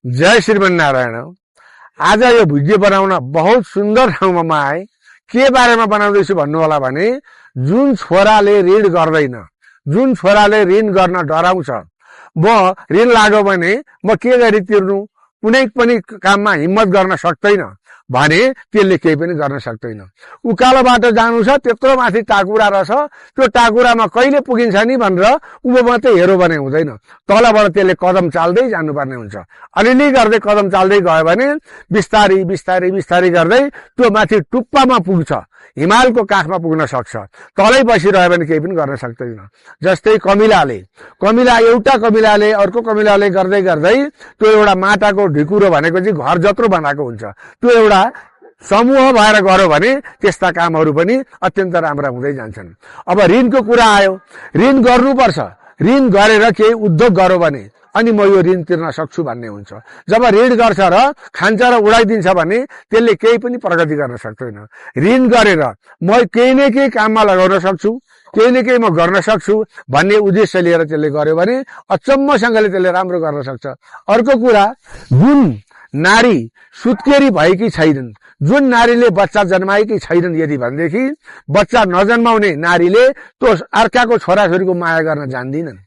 जय श्रीमन्नारायण। आज यो भिडियो बनाउन बहुत सुन्दर ठाउँमा म आएँ। के बारेमा बनाउँदैछु भन्नु होला भने, जुन छोराले ऋण गर्दैन, जुन छोराले ऋण गर्न डराउँछ, म ऋण लाग्यो भने म के गरी तिर्नु, कुनै पनि काममा हिम्मत गर्न सक्दैन भने त्यसले केही पनि गर्न सक्दैन। उकालो बाटो जानु छ, त्यत्रो माथि टाकुरा रहेछ, त्यो टाकुरामा कहिले पुगिन्छ नि भनेर उँभो मात्रै हेरो भने हुँदैन, तलबाट त्यसले कदम चाल्दै जानुपर्ने हुन्छ। अलिअलि गर्दै कदम चाल्दै गयो भने बिस्तारी बिस्तारी बिस्तारी गर्दै त्यो माथि टुप्पामा पुग्छ, हिमालको काखमा पुग्न सक्छ। तलै बसिरह्यो भने केही पनि गर्न सक्दैन। जस्तै कमिला एउटा कमिलाले अर्को कमिलाले गर्दै गर्दै त्यो एउटा माटाको ढिकुरो भनेको चाहिँ घर जत्रो बनाएको हुन्छ। त्यो एउटा समूह भएर गर्यो भने त्यस्ता कामहरू पनि अत्यन्त राम्रा हुँदै जान्छन्। अब ऋणको कुरा आयो, ऋण गर्नुपर्छ। ऋण गरेर केही उद्योग गर्यो भने अनि म यो ऋण तिर्न सक्छु भन्ने हुन्छ। जब ऋण गर्छ र खान्छ र उडाइदिन्छ भने त्यसले केही पनि प्रगति गर्न सक्दैन। ऋण गरेर म केही न केही काममा लगाउन सक्छु, केही न केही म गर्न सक्छु भन्ने उद्देश्य लिएर त्यसले गर्यो भने अचम्मसँगले त्यसले राम्रो गर्न सक्छ। अर्को कुरा, जुन नारी सुत्केरी भएकी छैनन्, जुन नारीले बच्चा जन्माएकी छैनन्, यदि भनेदेखि बच्चा नजन्माउने नारीले त्यो अर्काको छोराछोरीको माया गर्न जान्दिनन्।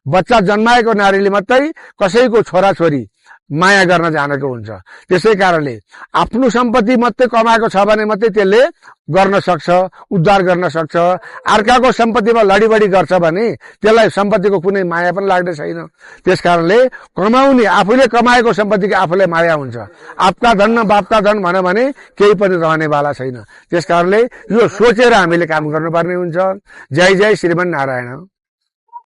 बच्चा जन्माएको नारीले मात्रै कसैको छोराछोरी माया गर्न जानेको हुन्छ। त्यसै कारणले आफ्नो सम्पत्ति मात्रै कमाएको छ भने मात्रै त्यसले गर्न सक्छ, उद्धार गर्न सक्छ। अर्काको सम्पत्तिमा लडीबडी गर्छ भने त्यसलाई सम्पत्तिको कुनै माया पनि लाग्ने छैन। त्यसकारणले कमाउने, आफूले कमाएको सम्पत्तिको आफूलाई माया हुन्छ। आपका धन न बापका धन भन्यो भने केही पनि रहनेवाला छैन। त्यसकारणले यो सोचेर हामीले काम गर्नुपर्ने हुन्छ। जय जय श्रीमन्नारायण।